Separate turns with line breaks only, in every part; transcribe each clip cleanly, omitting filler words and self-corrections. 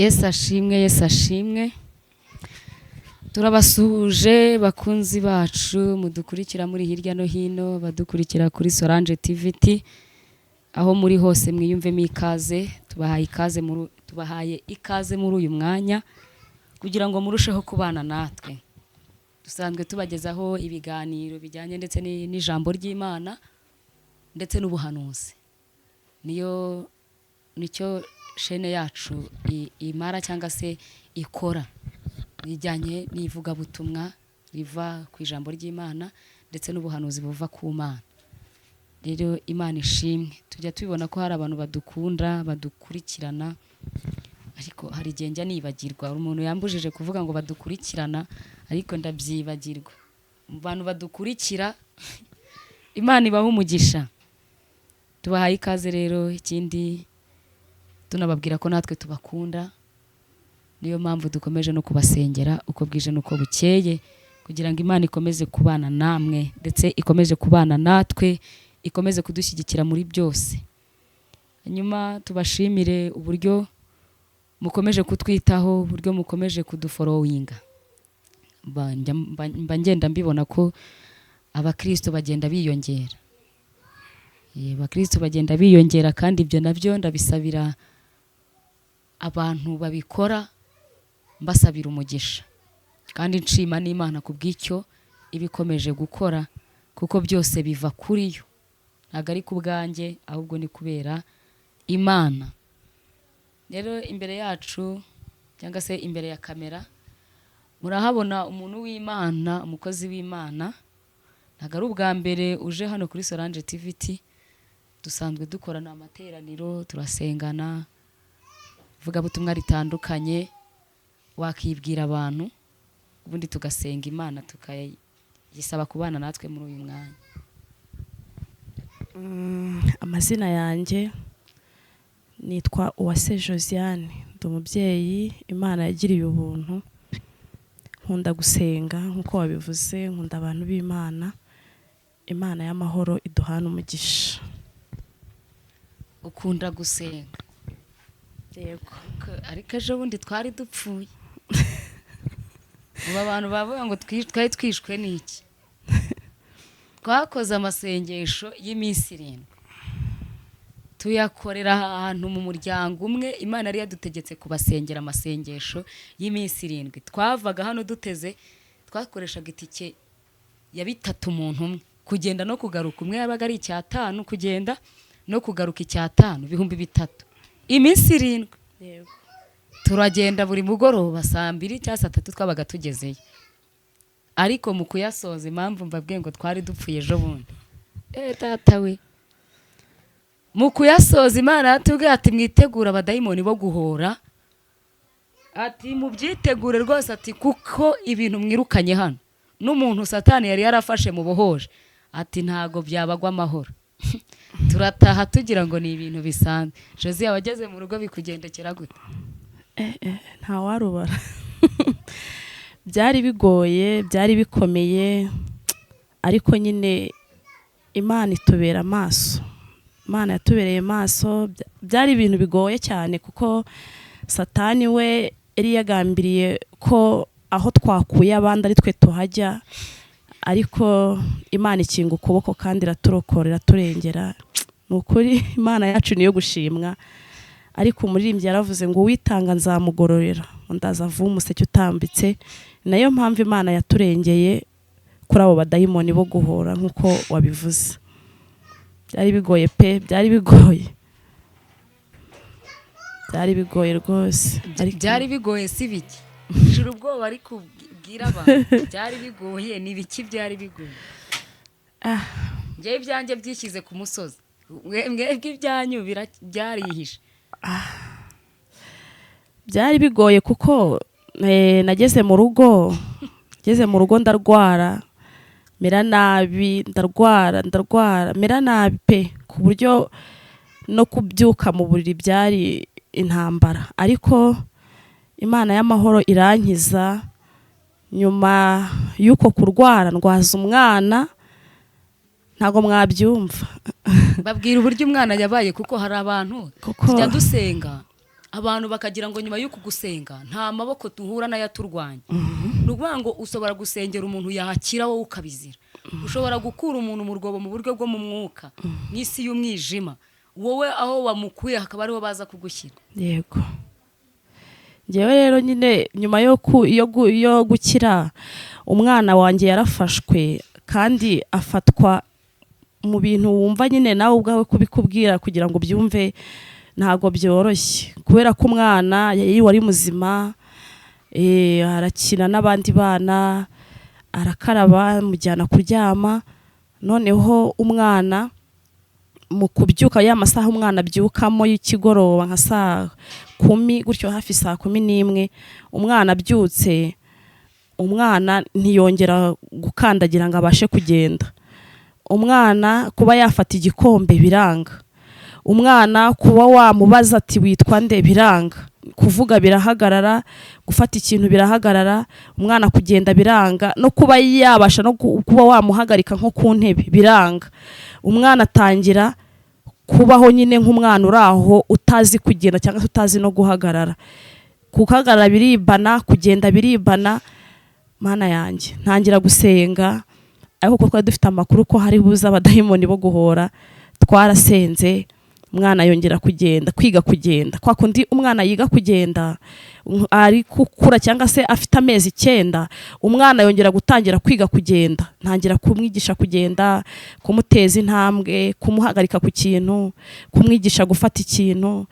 Yesu ashimwe, Yesu ashimwe. Turabasuhuje bakunzi bacu mudukurikira muri hirya no hino, badukurikira kuri Solange TVT, aho muri hose mwiyumvemo ikaze. Tubahaye ikaze muri uyu mwanya kugira ngo murusheho kubana natwe. Dusanzwe tubagezaho ibiganiro bijyanye ndetse n'ijambo ry'Imana ndetse n'ubuhanuzi. Niyo nicyo shene yacu imara cyangwa se ikora, bijyanye n'ivugabutumwa riva ku ijambo ry'Imana ndetse n'ubuhanuzi buva ku Mana. Rero Imana ishimwe, tujya tubibona ko hari abantu badukunda, badukurikirana, ariko hari igihe njya nibagirwa. Umuntu yambujije kuvuga ngo badukurikirana, ariko ndabyibagirwa. Mu bantu badukurikira, Imana ibaha umugisha. Tubahaye ikaze rero. Ikindi tunababwira ko natwe tubakunda, niyo mpamvu dukomeje no kubasengera uko bwije n'uko bukeye, kugira ngo Imana ikomeze kubana namwe ndetse ikomeze kubana natwe, ikomeze kudushyigikira muri byose. Hanyuma tubashimire uburyo mukomeje kutwitaho, uburyo mukomeje kuduforowinga. Mba ngenda mbibona ko abakristo bagenda biyongera. Abakristo bagenda biyongera, kandi ibyo nabyo ndabisabira abantu babikora, mbasabira umugisha kandi nshima n'Imana ku bw'icyo iba ikomeje gukora, kuko byose biva kuri yo, ntabwo ari ku bwanjye ahubwo ni kubera Imana. Rero imbere yacu cyangwa se imbere ya kamera murahabona umuntu w'Imana, umukozi w'Imana. Ntabwo ari ubwa mbere uje hano kuri Solange TVT, dusanzwe dukorana amateraniro, turasengana, ivugabutumwa ritandukanye. Wakibwira abantu, ubundi tugasenga Imana tukayisaba kubana natwe muri uyu mwanya.
Amazina yanjye nitwa Uwase Josiane, ndi umubyeyi Imana yagiriye ubuntu, nkunda gusenga nk'uko wabivuze, nkunda abantu b'Imana. Imana y'amahoro iduhana umugisha.
Ukunda gusenga?
Yego.
Ariko ejo bundi twari dupfuye. Ubu abantu bavuga ngo twari twishwe n'iki? Twakoze amasengesho y'iminsi 7, tuyakorera ahantu mu muryango umwe. Imana yari yadutegetse kubasengera amasengesho y'iminsi 7. Twavaga hano duteze, twakoreshaga itike ya 3 umuntu umwe kugenda no kugaruka. Umwe yabaga ari 5 kugenda no kugaruka, 5, 3000, iminsi 7.
Yego.
Turagenda buri mugoroba saa 2 cyangwa saa 3 twabaga tugezeyo. Ariko mu kuyasoza, impamvu mbabwiye ngo twari dupfuye ejo bundi, data we, mu kuyasoza Imana yatubwiye ati mwitegure abadayimoni bo guhora, ati mubyitegure rwose, ati kuko ibintu mwirukanye hano n'umuntu Satani yari yarafashe mu bohoje, ati ntago byabagwa amahoro. Turataha tugira ngo ni ibintu bisanzwe. Jose, wageze mu rugo bikugendekera gute?
Ntawarubara. Byari bigoye, byari bikomeye, ariko nyine Imana itubera amaso. Imana yatubereye maso. Byari ibintu bigoye cyane, kuko Satani we yari yagambiriye ko aho twakuye abandi ari twe tuhajya, ariko Imana ikinga ukuboko kandi iraturokora, iraturengera. Ni ukuri Imana yacu niyo gushimwa. Ariko umuririmbyi yaravuze ngo uwitanga nzamugororera, ndaza avuye umuseke utambitse. Nayo mpamvu Imana yaturengeye kuri abo badayimoni bo guhora nk'uko wabivuze. Byari bigoye pe, byari bigoye, byari bigoye rwose.
Byari bigoye si biki? Shira ubwoba ariko ubwira abantu byari bigoye ni biki? Byari bigoye. Njyewe ibyanjye byishyize ku musozi, mwebwe ibyanyu byarihishe.
Byari bigoye kuko nageze mu rugo, ngeze mu rugo ndarwara, mera nabi, ndarwara, ndarwara, mera nabi pe, ku buryo no kubyuka mu buriri byari intambara. Ariko Imana y'amahoro irankiza. Nyuma y'uko kurwara ndwaza umwana, ntago mwabyumva.
Babwira uburyo umwana yabaye, kuko hari abantu tujya dusenga Abantu bakagira ngo nyuma y'uku gusenga nta maboko duhura nayo aturwanya. Ni ukuvuga ngo ushobora gusengera umuntu yakira, wowe ukabizira. Ushobora gukura umuntu mu rwobo mu buryo bwo mu mwuka, mu isi y'umwijima, wowe aho wamukuye hakaba ariho baza kugushyira.
Yego, ngewe rero nyine nyuma yo gukira, umwana wanjye yarafashwe, kandi afatwa mu bintu wumva nyine nawe ubwawe kubikubwira kugira ngo ubyumve ntabwo byoroshye, kubera ko umwana yari wari muzima, arakina n'abandi bana, arakaraba, amujyana kuryama. Noneho umwana mu kubyuka, ya masaha umwana abyukamo y'ikigoroba, nka saa 10 gutyo, hafi saa 11, umwana abyutse, umwana ntiyongera gukandagira ngo abashe kugenda. Umwana kuba yafata igikombe biranga. Umwana kuba wamubaza ati: "Witwa nde?" biranga. Kuvuga birahagarara, gufata ikintu birahagarara, umwana kugenda biranga, no kuba yabasha no kuba wamuhagarika nko ku ntebe biranga. Umwana atangira kubaho nyine nk'umwana uri aho utazi kugenda cyangwa se utazi no guhagarara. Guhagarara biribana, kugenda biribana. Mana yanjye, ntangira gusenga, ariko kuko twari dufite amakuru ko hari buze abadayimoni bo guhora, twarasenze, umwana yongera kugenda, kwiga kugenda. Kwa kundi umwana yiga kugenda ari gukura cyangwa se afite amezi 9, umwana yongera gutangira kwiga kugenda. Ntangira kumwigisha kugenda, kumuteza intambwe, kumuhagarika ku kintu, kumwigisha gufata ikintu,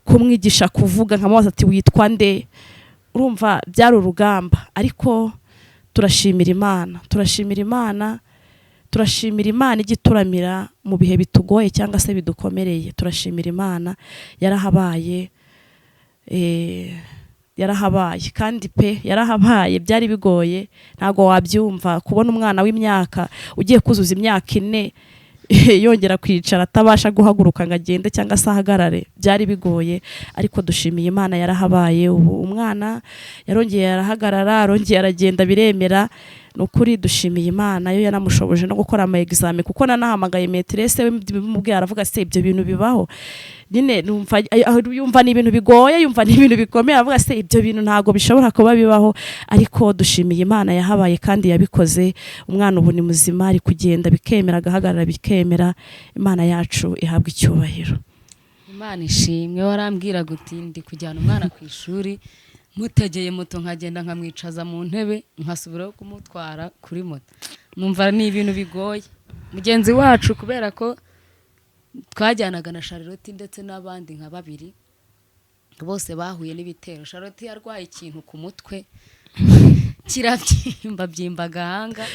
kumwigisha kuvuga, nkamubaza ati: "Witwa nde?" Urumva byari urugamba, ariko turashimira Imana, turashimira Imana, turashimira Imana ijya ituramira mu bihe bitugoye cyangwa se bidukomereye. Turashimira Imana yarahabaye, yarahabaye kandi pe, yarahabaye. Byari bigoye, ntabwo wabyumva kubona umwana w'imyaka ugiye kuzuza imyaka 4 yongera kwicara, atabasha guhaguruka ngo agende cyangwa se ahagarare. Byari bigoye, ariko dushimiye Imana yarahabaye. Ubu umwana yarongeye arahagarara, arongeye aragenda, biremera. Ni ukuri dushimiye Imana yo yanamushoboje no gukora ama examen, kuko nanahamagaye maîtresse we bimubwiye, aravuga: "Se ibyo bintu bibaho?" Nyine numva yumva ni ibintu bigoye, yumva ni ibintu bikomeye, aravuga: "Se ibyo bintu ntabwo bishobora kuba bibaho?" Ariko dushimiye Imana yahabaye kandi yabikoze. Umwana ubu ni muzima, ari kugenda bikemera, agahagarara bikemera. Imana yacu ihabwa icyubahiro.
Imana ishimwe. Warambwiraga uti: "Ndi kujyana umwana ku ishuri, mutegeye moto, nkagenda nkamwicaza mu ntebe, nkasubiraho kumutwara kuri moto, numva ni ibintu bigoye." Mugenzi wacu, kubera ko twajyanaga na Charlotte ndetse n'abandi nka babiri, bose bahuye n'ibitero. Charlotte yarwaye ikintu ku mutwe kirabyimba, byimba agahanga,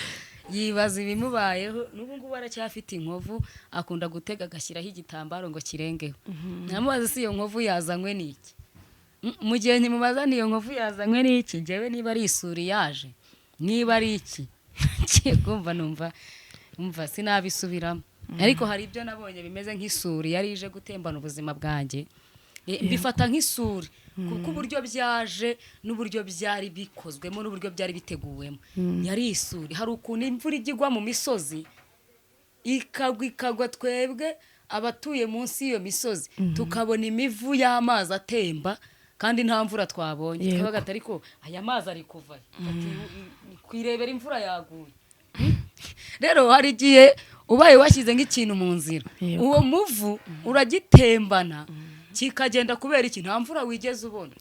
yibaza ibimubayeho. N'ubu ngubu aracyafite inkovu, akunda gutega agashyiraho igitambaro ngo kirengeho. Namubaza: "Si iyo nkovu yazanywe n'iki?" Mu gihe ntimubaza iyo nkovu yazanywe n'iki, njyewe niba ari isuri yaje, niba ari iki, ngiye kumva numva, umva, sinabisubiramo, ariko hari ibyo nabonye bimeze nk'isuri yari ije gutembana ubuzima bwanjye. Mbifata nk'isuri kuko uburyo byaje n'uburyo byari bikozwemo n'uburyo byari biteguwemo yari isuri. Hari ukuntu imvura ijya igwa mu misozi, ikagwa, ikagwa, twebwe abatuye munsi y'iyo misozi tukabona imivu y'amazi atemba kandi nta mvura twabonye. Tukavuga ati: "Ariko aya mazi ari kuva he?" Ati: "Kwirebera imvura yaguye." Rero hari igihe ubaye washyize nk'ikintu mu nzira, uwo muvu uragitembana kikagenda. Kubera iki? Nta mvura wigeze ubona.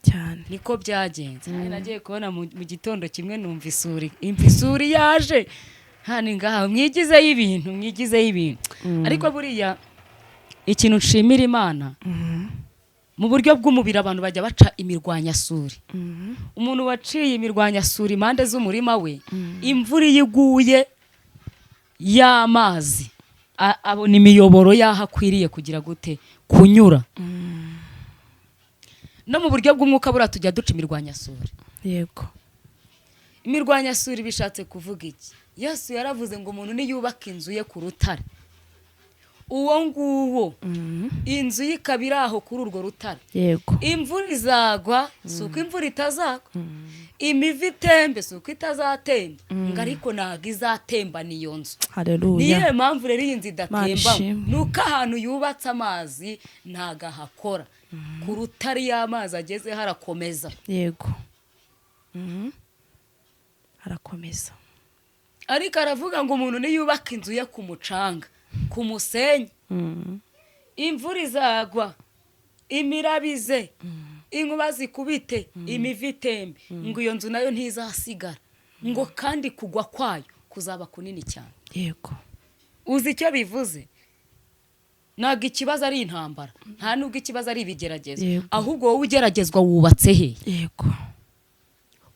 Niko byagenze. Nanjye nagiye kubona mu gitondo kimwe, numva isuri, imva isuri yaje hano ngaha. Mwigizeyo ibintu, mwigizeyo ibintu. Ariko buriya ikintu nshimira Imana, mu buryo bw'umubiri abantu bajya baca imirwanyasuri. Umuntu waciye imirwanyasuri impande z'umurima we, imvura iyo iguye y'amazi abona imiyoboro y'aho akwiriye kugira gute kunyura. No mu buryo bw'umwuka buriya tujya duca imirwanyasuri. Imirwanyasuri bishatse kuvuga iki? Yesu yaravuze ngo umuntu niyubaka inzu ye ku rutare, uwo nguwo inzu ye ikaba iri aho kuri urwo rutare, imvura izagwa, si uko imvura itazagwa, imivu itembe, si uko itazatemba, ngo ariko ntabwo izatembana iyo nzu.
Haleluya.
Niyo mpamvu rero iyi nzu idatembamo
ishimwe.
ni uko ahantu yubatse amazi ntabwo ahakora. Ku rutare iyo amazi ageze harakomeza.
Yego. Arakomeza.
Ariko aravuga ngo umuntu niyubaka inzu ye ku mucanga, ku musenyi, imvura izagwa, imirabize, inkuba zikubite, imivu itembe, ngo iyo nzu nayo ntizasigara, ngo kandi kugwa kwayo kuzaba kunini cyane. Uzi icyo bivuze? Ntabwo ikibazo ari intambara, nta nubwo ikibazo ari ibigeragezo, ahubwo wowe ugeragezwa wubatse he?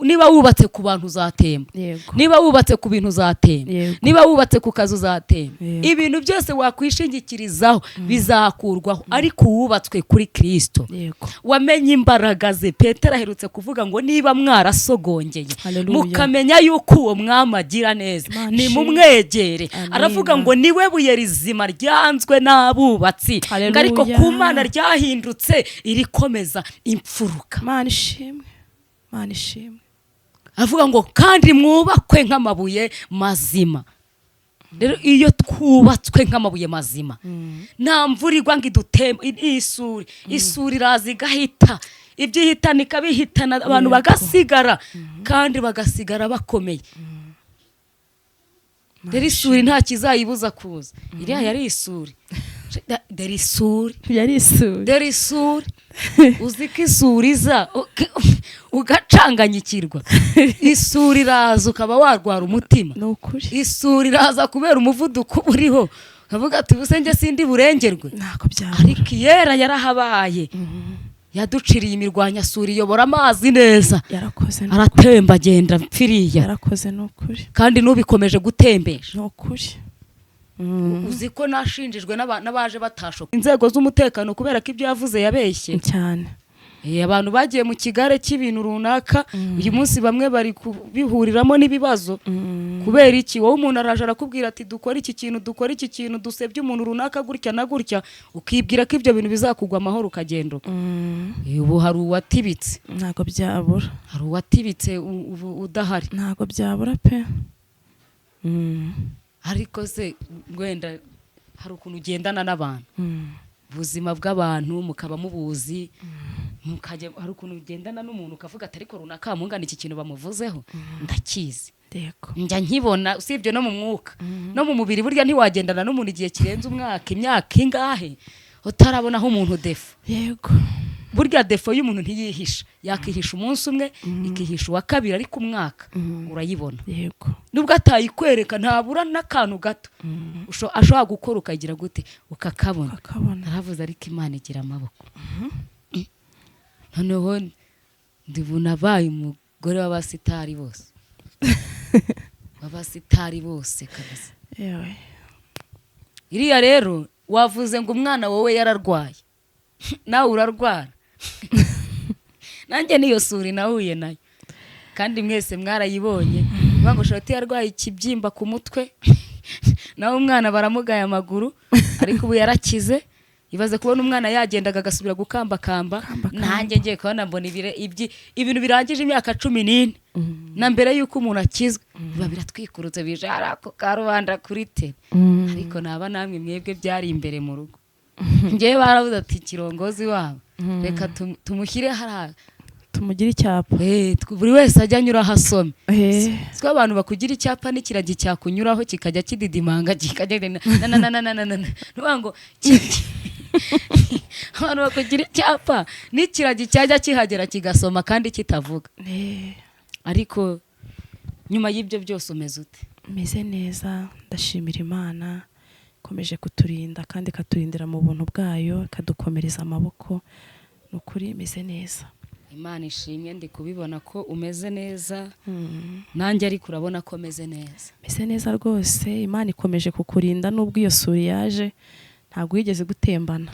Niba wubatse ku bantu uzatemba, niba wubatse ku bintu uzatemba, niba wubatse ku kazi uzatemba. Ibintu byose wakwishingikirizaho bizakurwaho, ariko uwubatswe kuri Kirisito, wamenye imbaraga ze. Petero aherutse kuvuga ngo niba mwarasogongeye,
Haleluya.
mukamenya yuko uwo mwami agira neza,
Imana ishimwe.
nimumwegere.
Amina.
Aravuga ngo niwe buye rizima ryanzwe n'abubatsi, ngo ariko
Haleluya.
ku Mana ryahindutse irikomeza imfuruka.
Imana ishimwe, Imana ishimwe.
Avuga ngo kandi mwubakwe nk'amabuye mazima. Rero iyo twubatswe nk'amabuye mazima, nta mvura igwa ngo idutembe isuri. Isuri iraza igahita, ibyo ihitana ikabihitana, abantu bagasigara, kandi bagasigara bakomeye. Rero isuri nta kizayibuza kuza. Iriya yari isuri, dore isuri.
Yari isuri.
Dore isuri. Uzi ko isuri iza ugacanganyikirwa? Isuri iraza ukaba warwara umutima.
Ni ukuri.
Isuri iraza kubera umuvuduko uba uriho, ukavuga ati ubuse njye sindi burengerwe?
Ntabwo byabura.
Ariko iyera yarahabaye, yaduciriye imirwanyasuri, iyobora amazi neza.
Yarakoze, ni ukuri.
Aratemba agenda mpfiriya.
Yarakoze, ni ukuri.
Kandi n'ubikomeje gutembesha.
Ni ukuri.
Uzi ko nashinjijwe n'abaje batashoka inzego z'umutekano kubera ko ibyo yavuze yabeshye?
Cyane.
Abantu bagiye mu kigare cy'ibintu runaka, uyu munsi bamwe bari kubihuriramo n'ibibazo. Kubera iki? Wowe umuntu araje arakubwira ati dukore iki kintu, dukore iki kintu, dusebye umuntu runaka gutya na gutya, ukibwira ko ibyo bintu bizakugwa amahoro, ukagenda uko. Ubu hari uwatibitse.
Ntabwo byabura.
Hari uwatibitse ubu udahari.
Ntabwo byabura pe.
Ariko se wenda hari ukuntu ugendana n'abantu, ubuzima bw'abantu mukaba mubuzi, mukajya, hari ukuntu ugendana n'umuntu ukavuga ati ariko runaka mungana iki kintu bamuvuzeho ndakizi, njya nkibona. Usibye no mu mwuka, no mu mubiri, burya ntiwagendana n'umuntu igihe kirenze umwaka, imyaka ingahe, utarabona aho umuntu défaut. Burya défaut y'umuntu ntiyihisha. Yakihisha umunsi umwe, ikihisha uwa kabiri, ariko umwaka urayibona. Nubwo atayikwereka, ntabura n'akantu gato ashobora gukora ukagira gute, ukakabona.
Akabona.
Naravuze ariko Imana igira amaboko. Noneho ndibona abaye umugore w'abasitari bose, w'abasitari bose kabisa.
Yewe.
Iriya rero wavuze ngo umwana wowe yararwaye, nawe urarwara. Nanjye niyo suri nahuye nayo, kandi mwese mwarayibonye. Uvuga ngo Shoti yarwaye ikibyimba ku mutwe, nawe umwana baramugaye amaguru, ariko ubu yarakize. Ibaze kubona umwana yagendaga agasubira gukambakamba.
Kambakamba.
Nanjye ngiye kubona mbona ibintu birangije imyaka 14 na mbere y'uko umuntu akizwa, biba biratwikurutse, bije hari ako karubanda kuri te. Ariko naba namwe mwebwe byari imbere mu rugo, ngewe baravuze ati kirongozi wabo reka tumushyire hariya.
Tumugire icyapa.
Buri wese ajya anyura ahasome. Siko abantu bakugira icyapa n'ikiragi cyakunyuraho kikajya kididimanga, kikajya na na na na na na na na. Nukuvuga ngo abantu bakugira icyapa n'ikiragi cyajya kihagera kigasoma kandi kitavuga. Ariko nyuma y'ibyo byose umeze ute?
Meze neza, ndashimira Imana ikomeje kuturinda kandi ikaturindira mu buntu bwayo, ikadukomereza amaboko. Ni ukuri meze neza.
Imana ishimwe, ndi kubibona ko umeze neza nanjye, ariko urabona ko meze neza.
Meze neza rwose. Imana ikomeje kukurinda nubwo iyo suri yaje, ntabwo wigeze gutembana,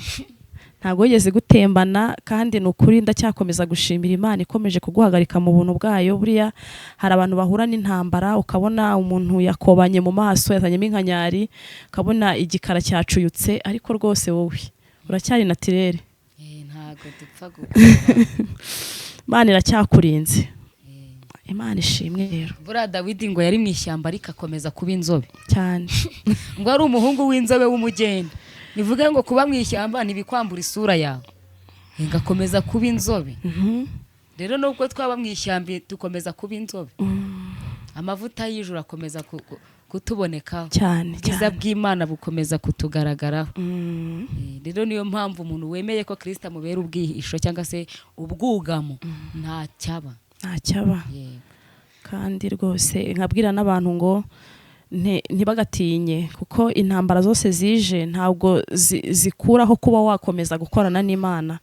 ntabwo wigeze gutembana. Kandi ni ukuri ndacyakomeza gushimira Imana ikomeje kuguhagarika mu buntu bwayo. Buriya hari abantu bahura n'intambara, ukabona umuntu yakobanye mu maso, yazanyemo inkanyari, ukabona igikara cyacuyutse, ariko rwose wowe uracyari naturelle.
Ntabwo dupfa gukora.
Imana iracyakurinze, Imana ishimwe rero.
Buriya Dawidi ngo yari mu ishyamba ariko akomeza kuba inzobe.
Cyane.
Ngo ari umuhungu w'inzobe w'umugenda. Bivuge ngo kuba mu ishyamba ntibikwambura isura yawe. Ngakomeza kuba inzobe. Rero nubwo twaba mu ishyamba dukomeza kuba inzobe, amavuta y'ijuru akomeza kutubonekaho,
cyane.
Ubwiza
Cyane.
bw'Imana bukomeza kutugaragaraho. Rero niyo mpamvu umuntu wemeye ko Kirisita amubera ubwihisho cyangwa se ubwugamo ntacyaba.
Ntacyaba.
Yego.
Kandi rwose nkabwira n'abantu ngo ntibagatinye, kuko intambara zose zije ntabwo zikuraho kuba wakomeza gukorana n'Imana.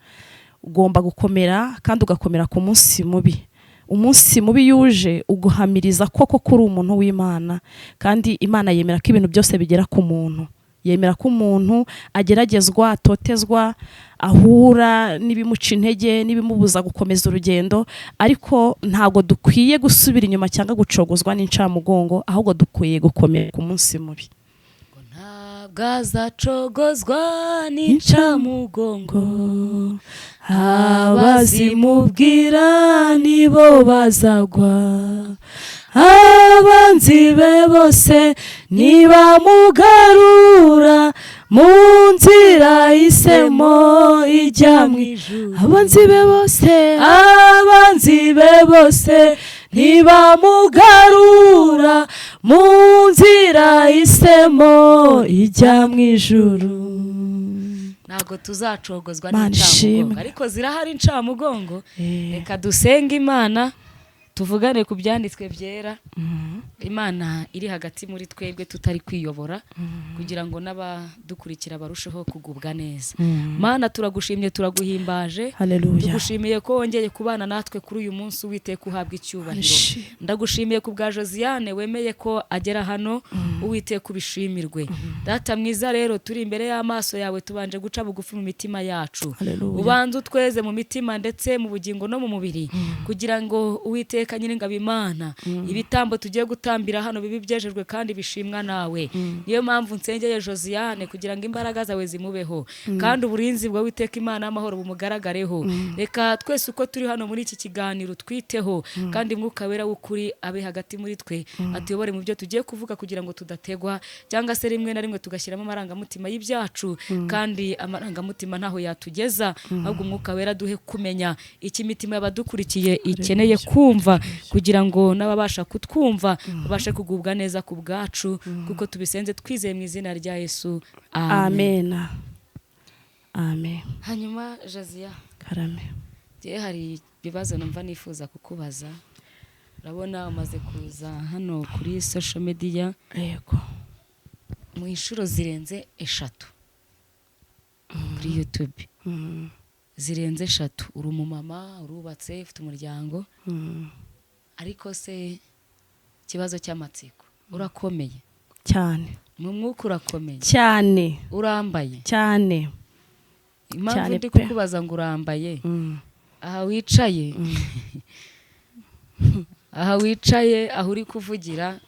Ugomba gukomera kandi ugakomera ku munsi mubi. Umunsi mubi yuje uguhamiriza koko kuri umuntu w'Imana. Kandi Imana yemera ko ibintu byose bigera ku muntu, yemera ko umuntu ageragezwa, atotezwa, ahura n'ibimuca intege n'ibimubuza gukomeza urugendo, ariko ntabwo dukwiye gusubira inyuma cyangwa gucogozwa n'incamugongo, ahubwo dukwiye gukomera ku munsi mubi.
Ngo ntabwo azacogozwa n'incamugongo,
abazimubwira nibo bazagwa, abanzi be bose nibamugarura mu nzira isemo ijya mu
ijuru.
Abanzi be bose,
Abanzi be bose ntibamugarura mu nzira isemo ijya mu ijuru. Ntabwo tuzacogozwa
Mana
n'incamugongo,
ishimwe.
ariko zirahari incamugongo. Reka dusenge Imana, tuvugane ku byanditswe byera, Imana iri hagati muri twebwe tutari kwiyobora, kugira ngo n'abadukurikira barusheho kugubwa neza. Mana, turagushimye, turaguhimbaje.
Haleluya.
Tugushimiye ko wongeye kubana natwe kuri uyu munsi. Uwiteka, uhabwa icyubahiro.
Ishimwe.
Ndagushimiye ku bwa Josiane wemeye ko agera hano. Uwiteka, ubishimirwe. Data mwiza, rero turi imbere y'amaso yawe, tubanje guca bugufi mu mitima yacu.
Haleluya.
Ubanze utweze mu mitima ndetse mu bugingo no mu mubiri, kugira ngo Uwiteka Nyiringabo Imana, ibitambo tugiye gutambira hano bibe byejejwe kandi bishimwa nawe. Niyo mpamvu nsengeye Josiane kugira ngo imbaraga zawe zimubeho kandi uburinzi bwa Uwiteka Imana y'amahoro bumugaragareho. Reka twese uko turi hano muri iki kiganiro twiteho, kandi Mwuka Wera w'ukuri abe hagati muri twe, atuyobore mu byo tugiye kuvuga, kugira ngo tudategwa cyangwa se rimwe na rimwe tugashyiramo amarangamutima y'ibyacu, kandi amarangamutima ntaho yatugeza. Ahubwo Umwuka Wera duhe kumenya icyo imitima y'abadukurikiye ikeneye kumva, kugira ngo n'ababasha kutwumva babashe kugubwa neza ku bwacu, kuko tubisenze twizeye mu izina rya Yesu, amen.
Amena, amen.
Hanyuma Josiya,
Karame.
Njyewe hari ibibazo numva nifuza kukubaza. Urabona umaze kuza hano kuri social media
Yego.
mu inshuro zirenze eshatu kuri YouTube, zirenze eshatu. Uri umumama, urubatse, ufite umuryango, ariko se ikibazo cy'amatsiko, urakomeye?
Cyane.
Mu mwuka urakomeye?
Cyane.
Urambaye?
Cyane.
Impamvu
Cyane
ndi
pe.
kukubaza ngo urambaye, aha wicaye, aho uri kuvugira,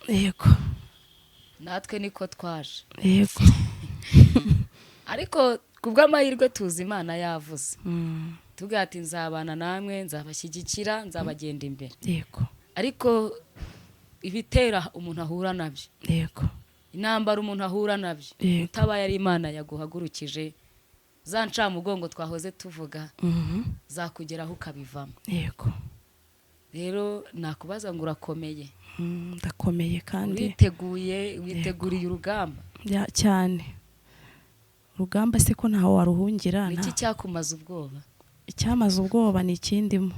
natwe niko twaje. Ariko ku bw'amahirwe tuzi Imana yavuze, tuvuga ati: "Nzabana namwe, nzabashyigikira, nzabagenda imbere." Ariko ibitera umuntu ahura nabyo, intambara umuntu ahura nabyo, utabaye ari Imana yaguhagurukije, za ncamugongo twahoze tuvuga zakugeraho ukabivamo. Rero nakubaza ngo urakomeye?
Ndakomeye kandi.
Uriteguye, witeguriye urugamba?
Cyane. Urugamba se ko ntaho waruhungira?
Iki cyakumaza ubwoba?
Icyamaze ubwoba ni ikindimo.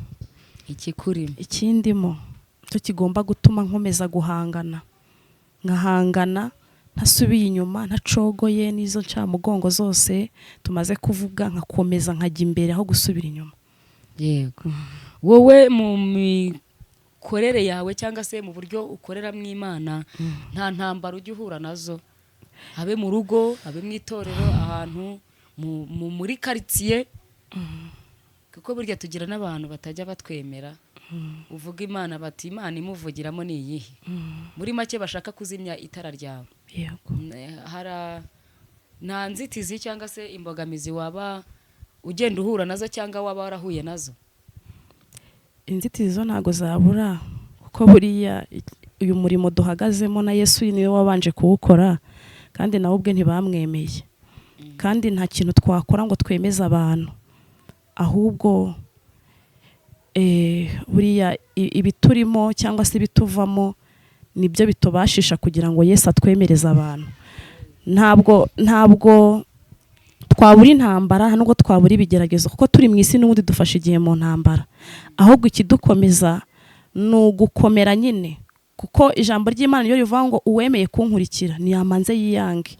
Ikikurimo.
Ikindimo cyo kigomba gutuma nkomeza guhangana, nkahangana ntasubiye inyuma, ntacogoye n'izo ncamugongo zose tumaze kuvuga, nkakomeza nkajya imbere aho gusubira inyuma.
Yego. Wowe mu mikorere yawe cyangwa se mu buryo ukoreramo Imana, nta ntambara ujya uhura nazo, habe mu rugo, habe mu itorero, ahantu muri karitsiye? Kuko burya tugira n'abantu batajya batwemera, uvuga Imana bati: "Imana imuvugiramo ni iyihe?" Muri make bashaka kuzimya itara ryawe.
Yego.
Hari nta nzitizi cyangwa se imbogamizi waba ugenda uhura nazo cyangwa waba warahuye nazo?
Inzitizi zo ntabwo zabura, kuko buriya uyu murimo duhagazemo na Yesu niwe wabanje kuwukora, kandi nawe ubwe ntibamwemeye. Kandi nta kintu twakora ngo twemeze abantu. Ahubwo buriya ibiturimo cyangwa se ibituvamo nibyo bitubashisha kugira ngo Yesu atwemereze abantu. Ntabwo twabura intambara, nubwo twabura ibigeragezo, kuko turi mu isi n'ubundi dufashe igihe mu ntambara. Ahubwo ikidukomeza ni ugukomera nyine, kuko ijambo ry'Imana iyo rivuga ngo uwemeye kunkurikira ntiyamanze yiyange.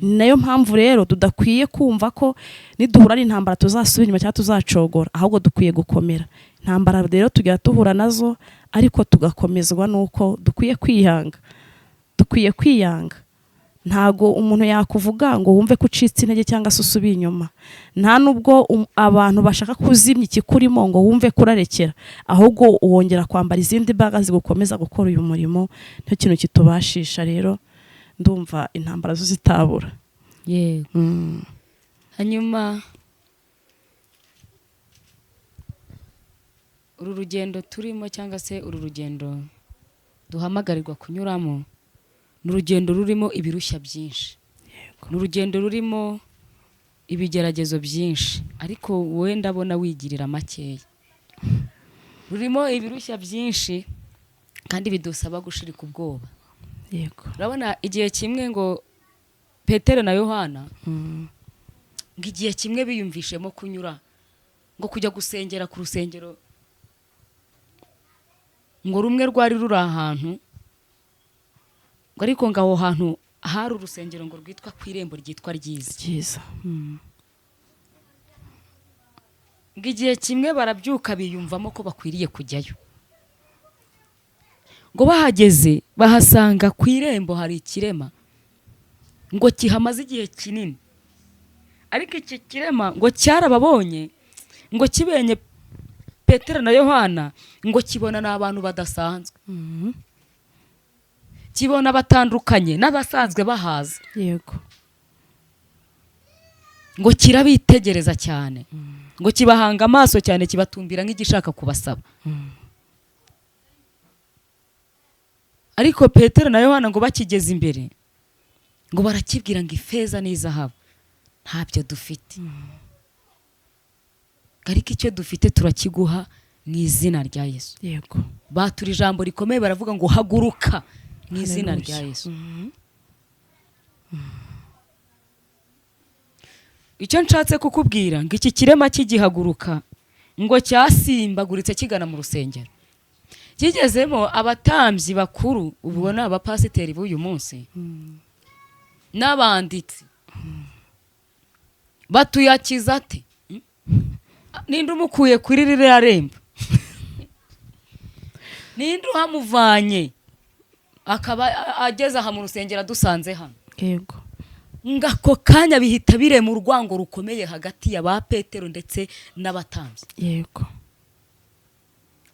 Ni nayo mpamvu rero tudakwiye kumva ko niduhura n'intambara tuzasubira inyuma cyangwa tuzacogora, ahubwo dukwiye gukomera. Intambara rero tujya duhura nazo, ariko tugakomezwa nuko dukwiye kwihanga, dukwiye kwiyanga. Ntago umuntu yakuvuga ngo wumve ko ucitse intege cyangwa se usubiye inyuma. Nta nubwo abantu bashaka kuzimya ikikurimo ngo wumve ko urarekera, ahubwo wongera kwambara izindi mbaraga zigukomeza gukora uyu murimo. Nicyo kintu kitubashisha. Rero ndumva intambara zo zitabura.
Yego. Hanyuma uru rugendo turimo cyangwa se uru rugendo duhamagarirwa kunyuramo ni urugendo rurimo ibirushya byinshi, ni urugendo rurimo ibigeragezo byinshi, ariko wowe ndabona wigirira makeya. Rurimo ibirushya byinshi kandi bidusaba gushirika ubwoba.
Yego.
Urabona igihe kimwe ngo Petero na Yohana ngo igihe kimwe biyumvishemo kunyura ngo kujya gusengera ku rusengero ngo rumwe rwari ruri ahantu, ngo ariko ngo aho hantu hari urusengero ngo rwitwa ku irembo ryitwa Ryiza.
Ryiza.
Ngo igihe kimwe barabyuka biyumvamo ko bakwiriye kujyayo, ngo bahageze bahasanga ku irembo hari ikirema ngo kihamaze igihe kinini, ariko iki kirema ngo cyarababonye, ngo kibenye Petero na Yohana ngo kibona ni abantu badasanzwe, kibona batandukanye n'abasanzwe bahaza.
Yego.
Ngo kirabitegereza cyane, ngo kibahanga amaso cyane, kibatumbira nk'igishaka kubasaba. Ariko Petero na Yohana ngo bakigeze imbere ngo barakibwira ngo ifeza n'izahabu ntabyo dufite, ariko icyo dufite turakiguha mu izina rya Yesu.
Yego.
Batura ijambo rikomeye baravuga ngo haguruka mu izina rya Yesu. Icyo nshatse kukubwira ngo iki kirema kigihaguruka ngo cyasimbaguritse kigana mu rusengero, kigezemo abatambyi bakuru, ubwo ni abapasiteri b'uyu munsi n'abanditsi, batuyakiza ate? Ninde umukuye kuri ririya rembo? Ninde uhamuvanye akaba ageze aha mu rusengero adusanze hano?
Yego.
Ngako kanya bihita birema urwango rukomeye hagati ya ba Petero ndetse n'abatambyi.
Yego.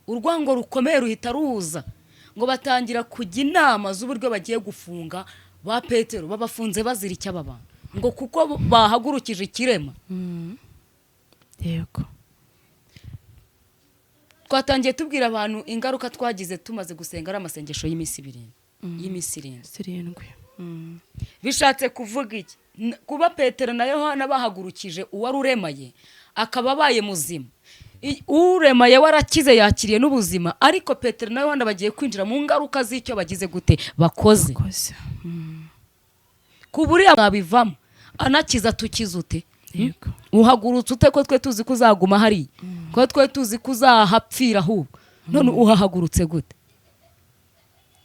Urwango rukomeye ruhita ruza, ngo batangira kujya inama z'uburyo bagiye gufunga ba Petero, babafunze bazira icyo aba bantu, ngo kuko bahagurukije ikirema.
Yego.
Twatangiye tubwira abantu ingaruka twagize tumaze gusenga ari amasengesho y'iminsi irindwi. Bishatse kuvuga iki? Kuba Petero na Yohana bahagurukije uwari uremaye akaba abaye muzima, uremaye warakize yakiriye n'ubuzima, ariko Petero na Yohana bagiye kwinjira mu ngaruka z'icyo bagize gute bakoze. Ku buriya mwabivamo anakiza tukize ute? Uhagurutse ute ko twe tuzi ko uzaguma hariya, ko twe tuzi ko uzahapfira ahubwo, none uhahagurutse gute?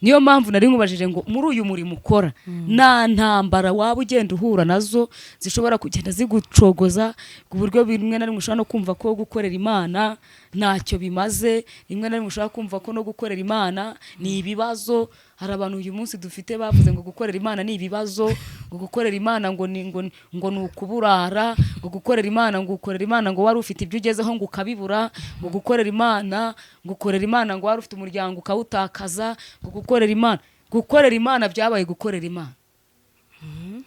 Niyo mpamvu nari nkubajije ngo muri uyu murimo ukora nta ntambara waba ugenda uhura nazo zishobora kugenda zigucogoza ku buryo rimwe na rimwe ushobora no kumva ko gukorera Imana ntacyo bimaze, rimwe na rimwe ushobora kumva ko no gukorera Imana ni ibibazo. Hari abantu uyu munsi dufite bavuze ngo gukorera Imana ni ibibazo, ngo gukorera Imana ngo ni ngo ni ukuburara, ngo gukorera Imana ngo ukorera Imana ngo wari ufite ibyo ugezeho ngo ukabibura, ngo gukorera Imana ngo ukorera Imana ngo wari ufite umuryango ukawutakaza, ngo gukorera Imana byabaye gukorera Imana.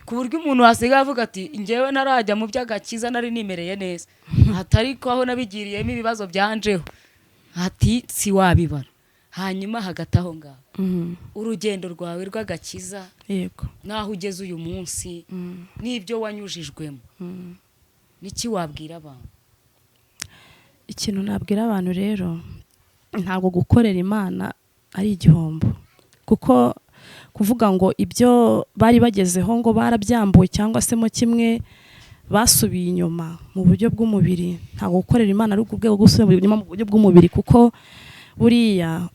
Ku buryo umuntu asigaye avuga ati njyewe narajya mu by'agakiza nari nimereye neza, atari ko aho nabigiriyemo ibibazo byanjeho, ati si wabibara. Hanyuma hagati aho ngaho urugendo rwawe rw'agakiza,
yego,
naho ugeze uyu munsi n'ibyo wanyujijwemo, niki wabwira abantu?
Ikintu nabwira abantu rero, ntabwo gukorera Imana ari igihombo, kuko kuvuga ngo ibyo bari bagezeho ngo barabyambuwe cyangwa se mo kimwe basubiye inyuma mu buryo bw'umubiri, ntabwo gukorera Imana ari urwego rwo gusubira inyuma mu buryo bw'umubiri, kuko buriya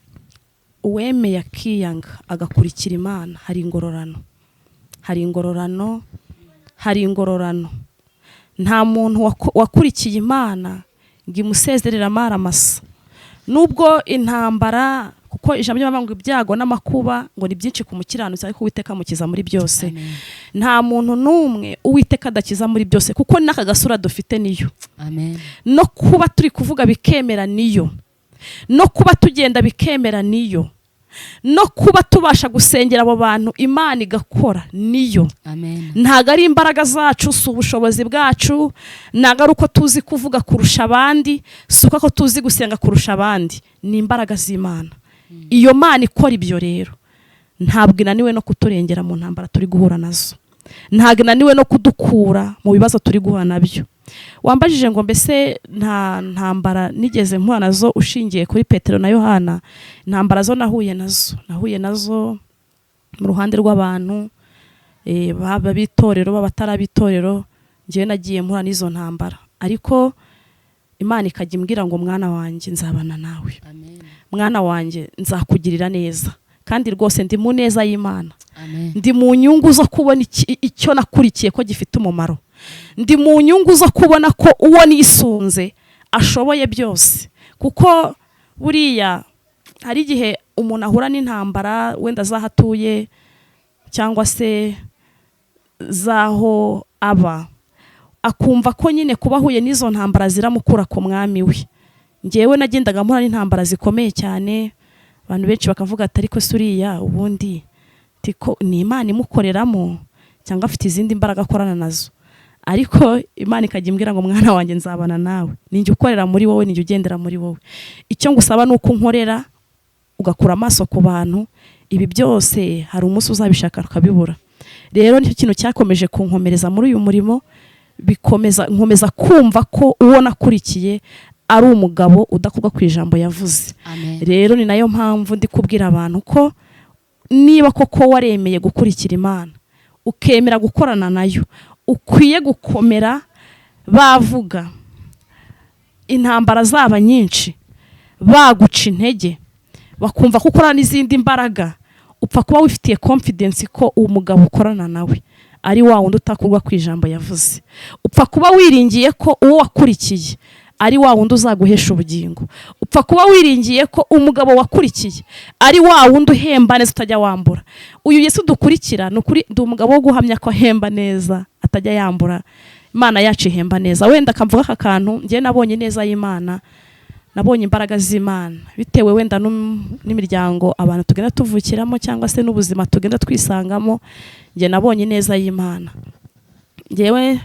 uwemeye akiyanga agakurikira Imana, hari ingororano, hari ingororano, hari ingororano. Nta muntu wakurikiye Imana ngo imusezerere amara masa, nubwo intambara, kuko ijambo ry'Imana ngo ibyago n'amakuba ngo ni byinshi ku mukiranutsi, ariko Uwiteka amukiza muri byose.
Amen.
Nta muntu n'umwe Uwiteka adakiza muri byose, kuko n'aka gasura dufite niyo.
Amen.
No kuba turi kuvuga bikemera niyo, no kuba tugenda bikemera niyo, no kuba tubasha gusengera abo bantu Imana igakora niyo.
Amen.
Ntabwo ari imbaraga zacu, si ubushobozi bwacu, ntabwo ari uko tuzi kuvuga kurusha abandi, si uko tuzi gusenga kurusha abandi, ni imbaraga z'Imana. Iyo Mana ikora ibyo rero ntabwo inaniwe no kuturengera mu ntambara turi guhura nazo, ntabwo inaniwe no kudukura mu bibazo turi guhura nabyo. Wambajije ngo mbese nta ntambara nigeze mpura nazo ushingiye kuri Petero na Yohana? Intambara zo nahuye nazo, nahuye nazo mu ruhande rw'abantu, baba b'itorero, baba atari ab'itorero. Njyewe nagiye mpura n'izo ntambara, ariko Imana ikajya imbwira ngo: "Mwana wanjye, nzabana nawe."
Amen.
"Mwana wanjye, nzakugirira neza." Kandi rwose ndi mu neza y'Imana.
Amen.
Ndi mu nyungu zo kubona icyo nakurikiye ko gifite umumaro. Ndi mu nyungu zo kubona ko uwo nisunze ashoboye byose, kuko buriya hari igihe umuntu ahura n'intambara, wenda z'aho atuye cyangwa se z'aho aba, akumva ko nyine kuba ahuye n'izo ntambara ziramukura ku Mwami we. Ngewe nagendaga mpura n'intambara zikomeye cyane, abantu benshi bakavuga ati: "Ariko se uriya ubundi tiko ni Imana imukoreramo cyangwa afite izindi mbaraga akorana nazo?" Ariko Imana ikajya imbwira ngo: "Mwana wanjye, nzabana nawe, ninjye ukorera muri wowe, ninjye ugendera muri wowe. Icyo ngusaba ni uko unkorera, ugakura amaso ku bantu. Ibi byose hari umunsi uzabishaka ukabibura." Rero nicyo kintu cyakomeje kunkomereza muri uyu murimo, bikomeza nkomeza kumva ko uwo nakurikiye ari umugabo udakurwa ku ijambo yavuze.
Amen.
Rero ni nayo mpamvu ndi kubwira abantu ko niba koko waremeye gukurikira Imana, ukemera gukorana nayo, ukwiye gukomera. Bavuga intambara zaba nyinshi, baguca intege, bakumva ko ukorana n'izindi mbaraga, upfa kuba wifitiye confidence ko uwo mugabo ukorana nawe ari wa wundi utakurwa ku ijambo yavuze. Upfa kuba wiringiye ko uwo wakurikiye ari wa wundi uzaguhesha ubugingo. Upfa kuba wiringiye ko umugabo wakurikiye ari wa wundi uhemba neza, utajya wambura. Uyu Yesu dukurikira, ni ukuri ndi umugabo wo guhamya ko ahemba neza, atajya yambura. Imana yacu ihemba neza. Wenda akamvuga aka kantu: njye nabonye neza y'Imana, nabonye imbaraga z'Imana, bitewe wenda n'imiryango abantu tugenda tuvukiramo cyangwa se n'ubuzima tugenda twisangamo. Njye nabonye neza y'Imana. Njyewe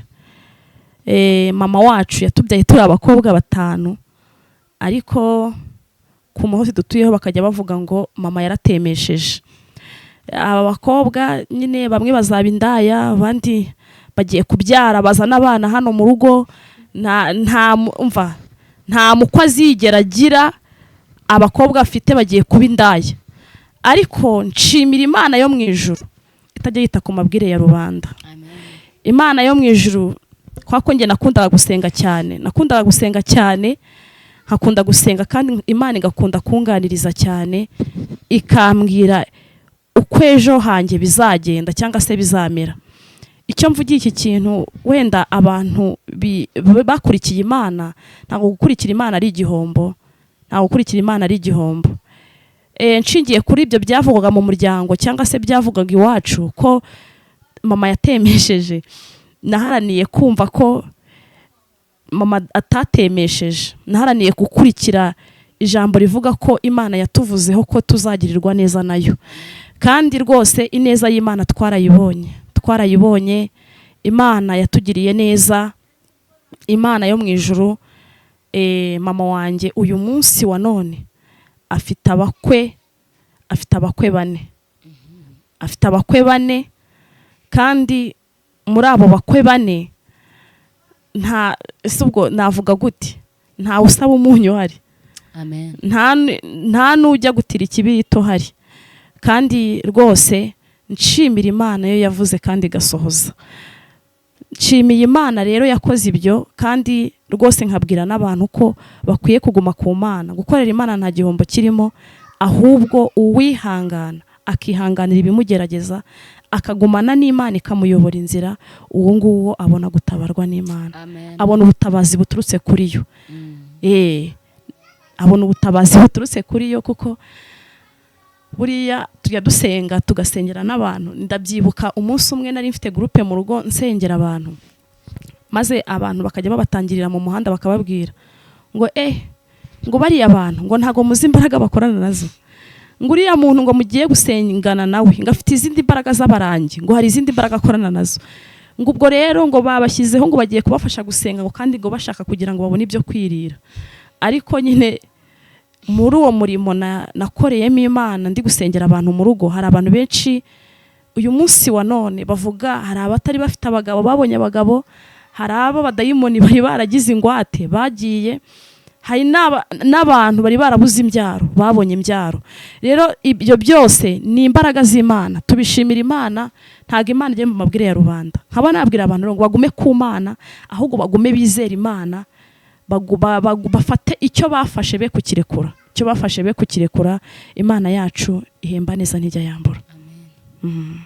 mama wacu yatubyaye turi abakobwa batanu, ariko ku musozi dutuyeho bakajya bavuga ngo mama yaratemesheje aba bakobwa nyine, bamwe bazaba indaya, abandi bagiye kubyara bazana abana hano mu rugo, nta umva, nta mukwe azigera agira, abakobwa afite bagiye kuba indaya. Ariko nshimira Imana yo mu ijuru itajya yita ku mabwire ya rubanda.
Amen.
Imana yo mu ijuru, kwa ko njye nakundaga gusenga cyane, nakundaga gusenga cyane, nkakunda gusenga, kandi Imana igakunda kunganiriza cyane, ikambwira uko ejo hanjye bizagenda cyangwa se bizamera. Icyo mvugiye iki kintu, wenda abantu bakurikiye Imana, ntabwo gukurikira Imana ari igihombo, ntabwo gukurikira Imana ari igihombo. Nshingiye kuri ibyo byavugwaga mu muryango cyangwa se byavugwaga iwacu ko mama yatemesheje, naharaniye kumva ko mama atatemesheje. Naharaniye gukurikira ijambo rivuga ko Imana yatuvuzeho ko tuzagirirwa neza nayo, kandi rwose ineza y'Imana twarayibonye, twarayibonye. Imana yatugiriye neza, Imana yo mu ijuru. Mama wanjye uyu munsi wa none afite abakwe, afite abakwe bane, afite abakwe bane. Kandi muri abo bakwe bane, nta ese ubwo navuga gute, Ntawe usaba umunyu uhari.
Amen.
Nta nujya gutira ikibirito uhari. Kandi rwose nshimira Imana yo yavuze kandi igasohoza. Nshimiye Imana rero yakoze ibyo, kandi rwose nkabwira n'abantu ko bakwiye kuguma ku Mana. Gukorera Imana nta gihombo kirimo, ahubwo uwihangana akihanganira ibimugerageza, akagumana n'Imana ikamuyobora inzira, uwo nguwo abona gutabarwa n'Imana.
Amen.
Abona ubutabazi buturutse kuri yo. Abona ubutabazi buturutse kuri yo, kuko buriya tujya dusenga tugasengera n'abantu. Ndabyibuka umunsi umwe nari mfite groupe mu rugo nsengera abantu, maze abantu bakajya babatangirira mu muhanda bakababwira ngo ngo bariya bantu ngo ntago muzi imbaraga bakorana nazo, ngo uriya muntu ngo mugiye gusengana nawe ngo afite izindi mbaraga z'abarangi, ngo hari izindi mbaraga akorana nazo, ngo ubwo rero ngo babashyizeho ngo bagiye kubafasha gusenga, ngo kandi ngo bashaka kugira ngo babone ibyo kwirira. Ariko nyine muri uwo murimo nakoreyemo Imana ndi gusengera abantu mu rugo, hari abantu benshi uyu munsi wa none bavuga, hari abatari bafite abagabo babonye abagabo, hari abo badayimoni bari baragize ingwate bagiye, hari n'abantu bari barabuze imbyaro babonye imbyaro. Rero ibyo byose ni imbaraga z'Imana, tubishimira Imana. Ntabwo Imana ijya mu mabwire ya rubanda. Nkaba nabwira abantu ngo bagume ku Mana, ahubwo bagume bizera Imana, bafate icyo bafashe be kukirekura, icyo bafashe be kukirekura. Imana yacu ihemba neza, ntijya yambura.
Amen.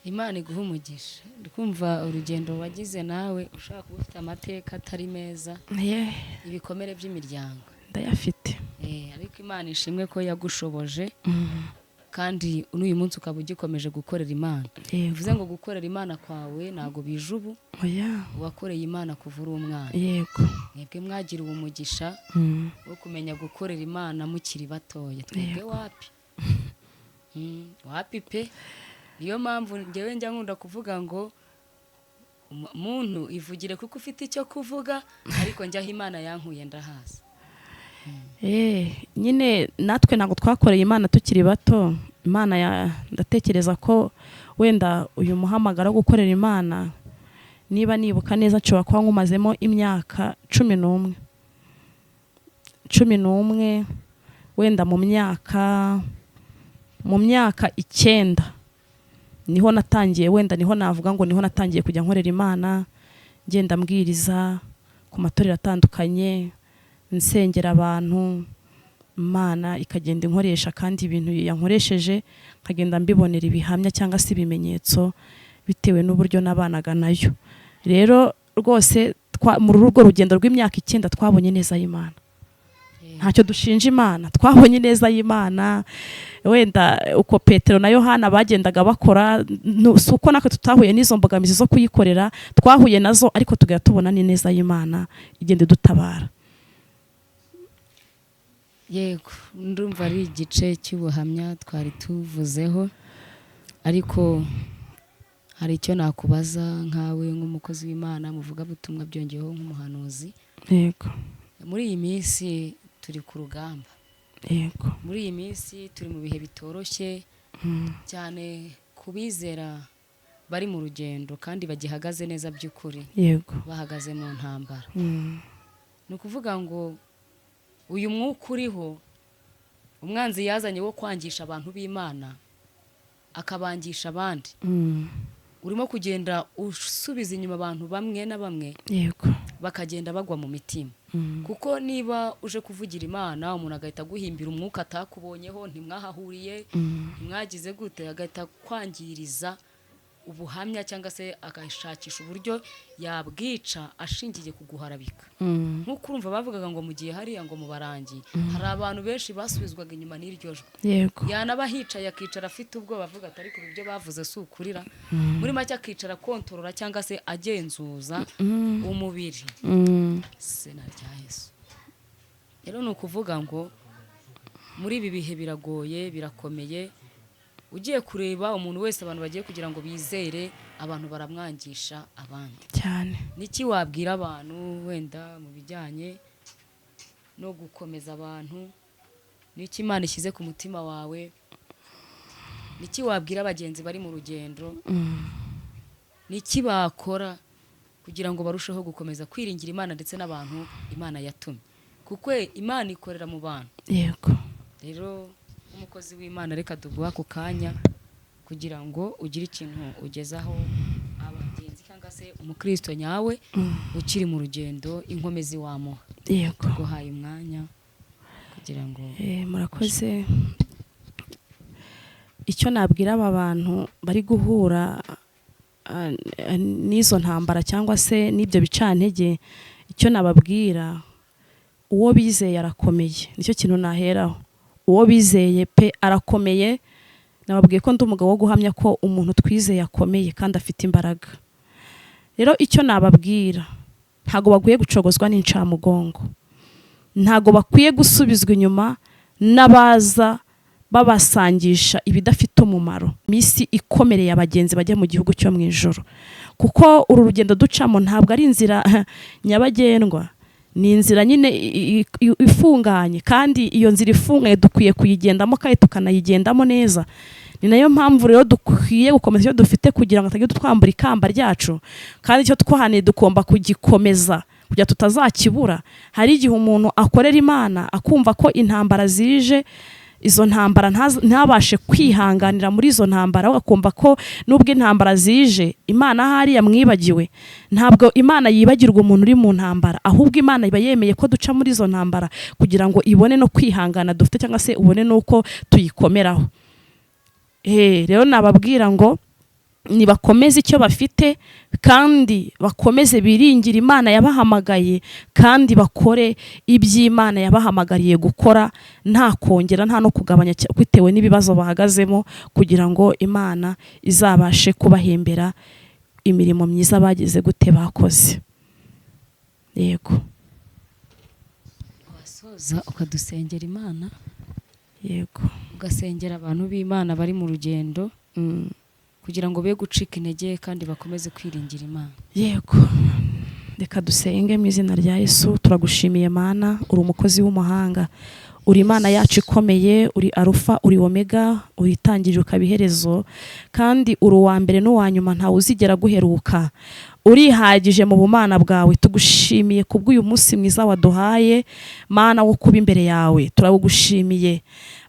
Imana iguha umugisha. Ndikumva urugendo wagize nawe ushobora kuba ufite amateka atari meza, ibikomere by'imiryango.
Ndayafite.
Ariko Imana ishimwe ko yagushoboje, kandi n'uyu munsi ukaba ugikomeje gukorera Imana. Bivuze ngo gukorera Imana kwawe ntabwo bije ubu.
Oya.
Wakoreye Imana kuva uri umwana.
Yego.
Mwebwe mwagiriwe umugisha wo kumenya gukorera Imana mukiri batoya. Twebwe wapi? Wapi pe. Niyo mpamvu njyewe njya nkunda kuvuga ngo muntu ivugire kuko ufite icyo kuvuga, ariko njyaho Imana yankuye ndahazi.
Nyine natwe ntabwo twakoreye Imana tukiri bato. Imana ndatekereza ko wenda uyu muhamagaro wo gukorera Imana, niba nibuka neza, nshobora kuba nkumazemo imyaka 11, 11, wenda mu myaka 9 niho natangiye, wenda niho navuga ngo niho natangiye kujya nkorera Imana, ngenda mbwiriza ku matorero atandukanye, nsengera abantu, Imana ikagenda inkoresha, kandi ibintu yankoresheje nkagenda mbibonera ibihamya cyangwa se ibimenyetso bitewe n'uburyo nabanaga nayo. Rero rwose muri urwo rugendo rw'imyaka 9 twabonye neza y'Imana, ntacyo dushinja Imana, twabonye neza y'Imana. Wenda uko Petero na Yohana bagendaga bakora, si uko natwe tutahuye n'izo mbogamizi zo kuyikorera, twahuye nazo, ariko tugahita tubona n'ineza y'Imana igenda idutabara.
Yego, ndumva ari igice cy'ubuhamya twari tuvuzeho, ariko hari icyo nakubaza nkawe nk'umukozi w'Imana, muvugabutumwa, byongeyeho nk'umuhanuzi.
Yego.
Muri iyi minsi turi ku rugamba.
Yego.
Muri iyi minsi turi mu bihe bitoroshye cyane ku bizera bari mu rugendo kandi bagihagaze neza by'ukuri, bahagaze mu ntambara. Ni ukuvuga ngo uyu mwuka uriho umwanzi yazanye wo kwangisha abantu b'Imana, akabangisha abandi, urimo kugenda usubiza inyuma abantu bamwe na bamwe, bakagenda bagwa mu mitima. Kuko niba uje kuvugira Imana, umuntu agahita aguhimbira umwuka atakubonyeho, ntimwahahuriye, ntimwagize gute, agahita kwangiriza ubuhamya cyangwa se agashakisha uburyo yabwica ashingiye ku guharabika. Nk'uko urumva bavugaga ngo mu gihe hariya ngo mu barangi hari abantu benshi basubizwaga inyuma n'iryo jwi. Yanaba hicaye akicara afite ubwoba, avuga ati ariko ibyo bavuze si ukurira. Muri make akicara akontorora cyangwa se agenzuza umubiri. Izina rya Yesu. Rero ni ukuvuga ngo muri ibi bihe biragoye, birakomeye. Ugiye kureba umuntu wese abantu bagiye kugira ngo bizere, abantu baramwangisha abandi.
Cyane.
Niki wabwira abantu wenda mu bijyanye no gukomeza abantu? Niki Imana ishyize ku mutima wawe? Niki wabwira abagenzi bari mu rugendo? Niki bakora Kugira ngo barusheho gukomeza kwiringira Imana ndetse n'abantu Imana yatumye, kuko Imana ikorera mu bantu. Rero nk'umukozi w'Imana, reka tuguhe ako kanya kugira ngo ugire ikintu ugezaho abagenzi cyangwa se umukristo nyawe ukiri mu rugendo, inkomezi wamuha. Tuguhaye umwanya kugira ngo
Murakoze. Icyo nabwira aba bantu bari guhura n'izo ntambara cyangwa se n'ibyo bicantege, icyo nababwira, uwo bizeye arakomeye. Nicyo kintu naheraho. Uwo bizeye pe arakomeye. Nababwiye ko ndi umugabo wo guhamya ko umuntu twizeye akomeye kandi afite imbaraga. Rero icyo nababwira, ntabwo bakwiye gucogozwa n'incamugongo, ntabwo bakwiye gusubizwa inyuma n'abaza babasangisha ibidafite umumaro. Iminsi ikomereye abagenzi bajya mu gihugu cyo mu ijoro, kuko uru rugendo ducamo ntabwo ari inzira nyabagendwa, ni inzira nyine ifunganye, kandi iyo nzira ifunganye dukwiye kuyigendamo kandi tukanayigendamo neza. Ni nayo mpamvu rero dukwiye gukomeza icyo dufite kugira ngo hatagira utwambura ikamba ryacu, kandi icyo twahaniye tugomba kugikomeza kugira tutazakibura. Hari igihe umuntu akorera Imana akumva ko intambara zije, izo ntambara ntabashe kwihanganira muri izo ntambara, we akumva ko nubwo intambara zije Imana ahari yamwibagiwe. Ntabwo Imana yibagirwa umuntu uri mu ntambara, ahubwo Imana iba yemeye ko duca muri izo ntambara kugira ngo ibone no kwihangana dufite, cyangwa se ubone n'uko tuyikomeraho. Rero nababwira ngo nibakomeze icyo bafite, kandi bakomeze biringire Imana yabahamagaye, kandi bakore iby'Imana yabahamagariye gukora, nta kongera nta no kugabanya bitewe n'ibibazo bahagazemo, kugira ngo Imana izabashe kubahembera imirimo myiza bagize gute bakoze. Yego.
Wasoza ukadusengera Imana,
Yego.
ugasengera abantu b'Imana bari mu rugendo kugira ngo be gucika intege kandi bakomeze kwiringira Imana.
Yego, reka dusenge. Mu izina rya Yesu, turagushimiye Mana, uri umukozi w'umuhanga, uri Imana yacu ikomeye, uri Arufa, uri Omega, uri itangiriro ukaba iherezo, kandi uri uwa mbere n'uwa nyuma, ntawe uzigera guheruka. Urihagije mu bumana bwawe. Tugushimiye kubw'uyu munsi mwiza waduhaye, Mana, wo kuba imbere yawe. Turawugushimiye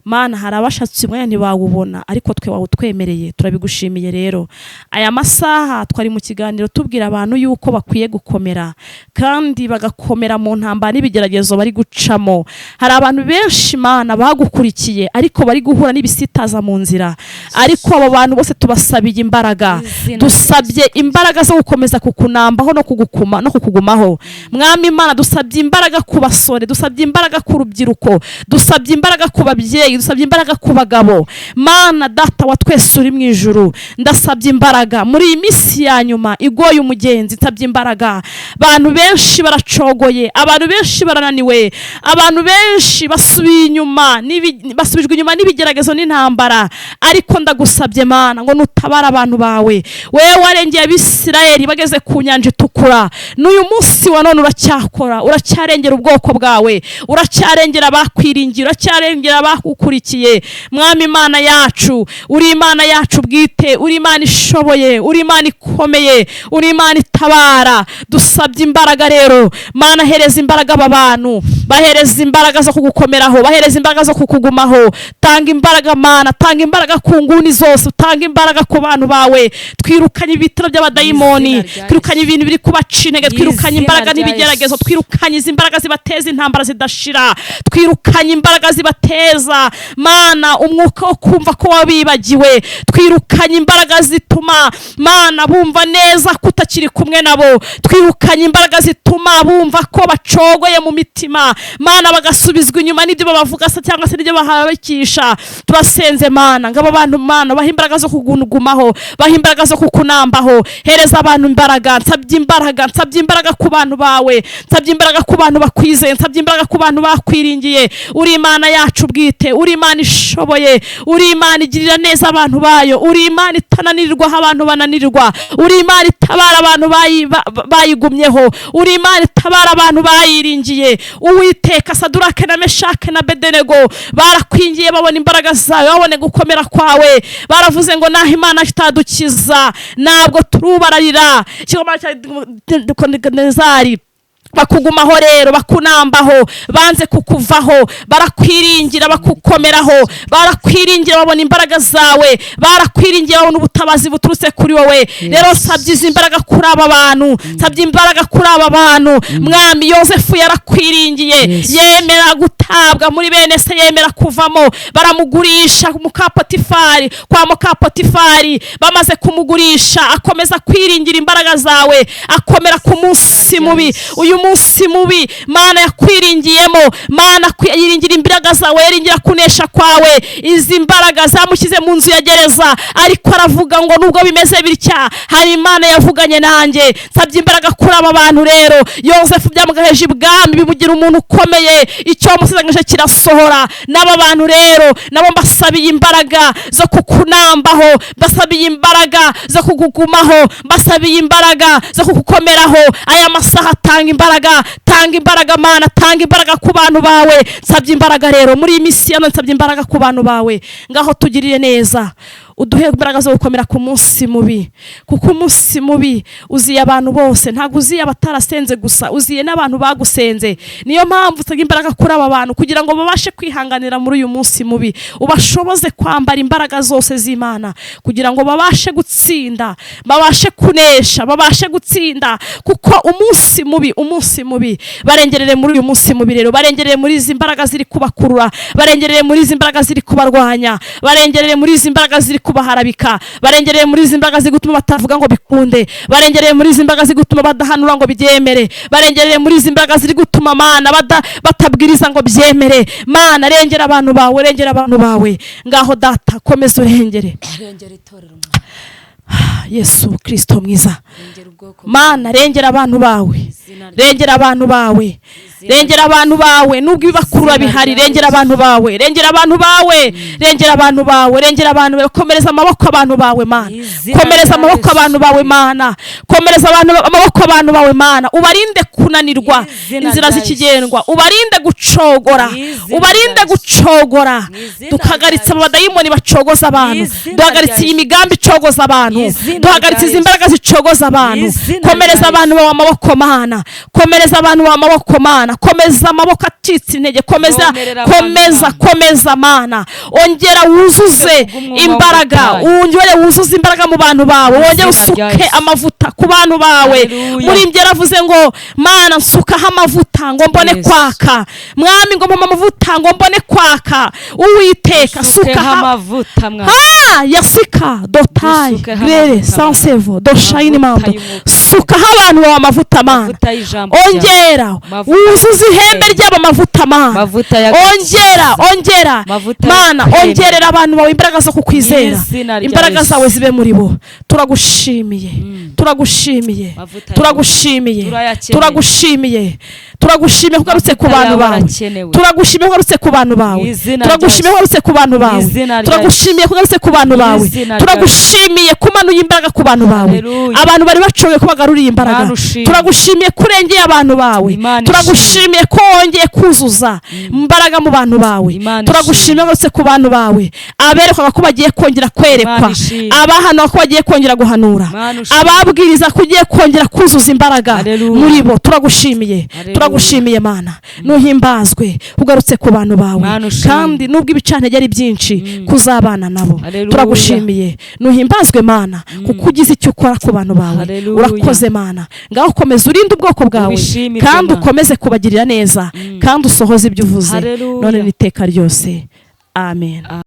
Mana. Hari abashatse umwanya ntibawubona, ariko twe wawutwemereye, turabigushimiye. Rero aya masaha twari mu kiganiro tubwira abantu yuko bakwiye gukomera kandi bagakomera mu ntambara n'ibigeragezo bari gucamo. Hari abantu benshi, Mana, bagukurikiye ariko bari guhura n'ibisitaza mu nzira, ariko abo bantu bose tubasabiye imbaraga.
Izina
Dusabye imbaraga zo gukomeza kukunambaho no kugukuma no kukugumaho, Mwami Imana. Dusabye imbaraga ku basore, dusabye imbaraga ku rubyiruko, dusabye imbaraga ku babyeyi, dusabye imbaraga ku bagabo. Mana Data wa twese uri mu ijuru, ndasabye imbaraga muri iyi minsi ya nyuma igoye umugenzi. Nsabye imbaraga. Abantu benshi baracogoye, abantu benshi barananiwe, abantu benshi basubiye inyuma basubijwe inyuma n'ibigeragezo n'intambara, ariko ndagusabye Mana ngo nutabare abantu bawe. Wewe warengeye Abisirayeli bageze ku Nyanja Itukura, n'uyu munsi wa none uracyakora, uracyarengera ubwoko bwawe, uracyarengera abakwiringiye, uracyarengera abakukurikiye. Mwami Imana yacu, uri Imana yacu bwite, uri Imana ishoboye, uri Imana ikomeye, uri Imana itabara. Dusabye imbaraga rero, Mana. Hereza imbaraga aba bantu, bahereza imbaraga zo kugukomeraho, bahereza imbaraga zo kukugumaho. Tanga imbaraga Mana, tanga imbaraga ku nguni zose, utanga imbaraga ku bantu bawe. Twirukanye ibitero by'abadayimoni,
Izina rya
twirukanye
Yesu.
ibintu biri kubaca intege, twirukanye
Izina
imbaraga
rya
n'ibigeragezo,
Yesu.
twirukanye izi imbaraga zibateza intambara zidashira, twirukanye imbaraga zibateza, Mana, umwuka wo kumva ko wabibagiwe, twirukanye imbaraga zituma, Mana, bumva neza ko utakiri kumwe nabo, twirukanye imbaraga zituma bumva ko bacogoye mu mitima, Mana, bagasubizwa inyuma n'ibyo babavuga se cyangwa se n'ibyo bahabikisha. Turasenze Mana ngo abo bantu, Mana, bahe imbaraga zo kugumaho, bahe imbaraga zo kukunambaho. Hereza abantu imbaraga. Nsabye imbaraga, nsabye imbaraga ku bantu bawe, nsabye imbaraga ku bantu bakwizeye, nsabye imbaraga ku bantu bakwiringiye. Uri Imana yacu bwite, uri Imana ishoboye, uri Imana igirira neza abantu bayo, uri Imana itananirirwa aho abantu bananirirwa, uri Imana itabara abantu bayigumyeho, uri Imana itabara abantu bayiringiye. Uwiteka, Sadurake na Meshake na Bedenego barakwingiye, babona imbaraga zawe, babone gukomera kwawe, baravuze ngo naho Imana itadukiza ntabwo turubararira. Ikigoma cya Nebukadinezari. Bakugumaho rero, bakunambaho, banze kukuvaho, barakwiringira, bakukomeraho, barakwiringira, babona imbaraga zawe, barakwiringira, babona ubutabazi buturutse kuri wowe. Rero nsabye izi imbaraga kuri aba bantu, nsabye imbaraga kuri aba bantu, Mwami. Yosefu yarakwiringiye, yemera gutabwa muri bene se, yemera kuvamo, baramugurisha muka Potifari, kwa muka Potifari. Bamaze kumugurisha, akomeza kwiringira imbaraga zawe, akomera ku munsi mubi. Uyu munsi mubi, Mana, yakwiringiyemo. Mana, yiringira imbaraga zawe, yiringira kunesha kwawe. Izi mbaraga zamushyize mu nzu ya gereza, ariko aravuga ngo nubwo bimeze bitya, hari Imana yavuganye nanjye. Nsabye imbaraga kuri aba bantu rero. Yosefu byamugaheje ibwami, bimugira umuntu ukomeye, icyo wamusezeranyije kirasohora. N'aba bantu rero nabo mbasabiye imbaraga zo kukunambaho, mbasabiye imbaraga zo kukugumaho, mbasabiye imbaraga zo kugukomeraho. Aya masaha tanga imbaraga, tanga imbaraga, Mana, tanga imbaraga ku bantu bawe. Nsabye imbaraga rero muri iyi minsi ya none, nsabye imbaraga ku bantu bawe. Ngaho tugirire neza, uduhe imbaraga zo gukomera ku munsi mubi, kuko umunsi mubi uziye abantu bose, ntabwo uziye abatarasenze gusa, uziye n'abantu bagusenze. Niyo mpamvu usabye imbaraga kuri aba bantu kugira ngo babashe kwihanganira muri uyu munsi mubi. Ubashoboze kwambara imbaraga zose z'Imana kugira ngo babashe gutsinda, babashe kunesha, babashe gutsinda, kuko umunsi mubi, umunsi mubi, barengerere muri uyu munsi mubi rero, barengerere muri izi mbaraga ziri kubakurura, barengerere muri izi mbaraga ziri kubarwanya, barengerere muri izi mbaraga ziri kubaharabika, barengereye muri izi mbaraga ziri gutuma batavuga ngo bikunde, barengereye muri izi mbaraga ziri gutuma badahanura ngo byemere, barengereye muri izi mbaraga ziri gutuma, Mana, batabwiriza ngo byemere. Mana, rengera abantu bawe, rengera abantu bawe. Ngaho Data, komeza urengere.
Rengera itorero, Mwami.
Yesu Kirisito mwiza.
Rengera ubwoko.
Mana, rengera abantu bawe.
Izina rya
Rengera abantu bawe, rengera abantu bawe, nubwo ibibakurura
Izina
bihari.
rya
Rengera
Yesu.
abantu bawe, rengera abantu bawe, rengera abantu bawe, rengera abantu bawe. Komereza amaboko abantu bawe, Mana.
Izina
Komereza
rya
amaboko
Yesu.
abantu bawe, Mana. Komereza abantu amaboko abantu bawe, Mana. Ubarinde kunanirwa
Izina
inzira
rya
zikigendwa, ubarinde gucogora,
Izina
ubarinde
rya Yesu.
gucogora.
Izina
Duhagaritse
rya
abo badayimoni bacogoza abantu.
Izina
Duhagaritse
rya
iyi
Yesu.
migambi icogoza abantu.
Izina
Duhagaritse
rya
izi
Yesu.
mbaraga zicogoza abantu.
Izina rya
Komereza
Yesu.
abantu bawe amaboko, Mana. Komereza abantu bawe amaboko, Mana. Komeza amaboko acitse intege, komeza.
Vomerera abantu,
Komeza.
Mana.
Komeza, Mana, ongera wuzuze
Kubw'umwuma
imbaraga.
w'ubutayu.
Wongere wuzuze imbaraga mu bantu bawe, wongere
Izina rya
usuke
Yesu.
amavuta ku bantu bawe.
Haleluya.
Muri ibyo yaravuze ngo: "Mana, nsukaho amavuta ngo mbone
Yes.
kwaka. Mwami, ngo mpa amavuta ngo mbone kwaka. Uwiteka,
Dusukeho
sukaho."
amavuta, Mwami.
Ah, yasika dotayi
Dusukeho
grere
amavuta,
sansevo doshayini
Amavuta
mando.
y'umwuka.
Sukaho abantu bawe amavuta, Mana.
Amavuta y'ijambo ryawe.
Ongera
Amavuta
wuzuze ihembe
y'ubwenge.
ryabo amavuta, Mana.
Amavuta y'agakiza.
Ongera, ongera.
Amavuta
Mana,
yo kwemera.
ongerera abantu bawe imbaraga zo kukwizera.
Izina rya
Imbaraga
Yesu.
zawe zibe muri bo. Turagushimiye, turagushimiye.
Amavuta
Turagushimiye.
Turayakeneye.
Turagushimiye, turagushimiye ko ugarutse ku
Amavuta
bantu
yawe
bawe.
arakenewe.
Turagushimiye ko ugarutse ku bantu bawe.
Mu izina rya
Turagushimiye ko
Yesu.
ugarutse ku bantu bawe.
Izina rya
Turagushimiye ko ugarutse ku bantu
Mu
bawe.
izina rya
Turagushimiye ko umanuye imbaraga ku bantu bawe.
Haleluya.
Abantu bari bacoye ko bagaruriye imbaraga.
Mana ushimwe.
Turagushimiye ko urengeye abantu bawe.
Imana.
Turagushimiye ko wongeye kuzuza imbaraga mu bantu bawe.
Imana.
Turagushimiye ko ugarutse ku bantu bawe, aberekwaga ko bagiye kongera kwerekwa,
Imana ishimwe.
abahanura ko bagiye kongera guhanura,
Imana ushimwe.
ababwiriza ko ugiye kongera kuzuza imbaraga
Haleluya.
muri bo. Turagushimiye.
Haleluya.
Turagushimiye, Mana, nuhimbazwe ugarutse ku bantu bawe.
Mana ushimwe.
Kandi nubwo ibicantege ari byinshi, kuzabana nabo.
Haleluya.
Turagushimiye, nuhimbazwe, Mana, kuko ugize icyo ukora ku bantu bawe.
Haleluya.
Urakoze, Mana. Ngaho komeza urinde ubwoko bwawe,
Ubishimirwe,
kandi
Mana.
ukomeze kubagirira neza, kandi usohoze ibyo uvuze
Haleluya.
none n'iteka ryose. Amen.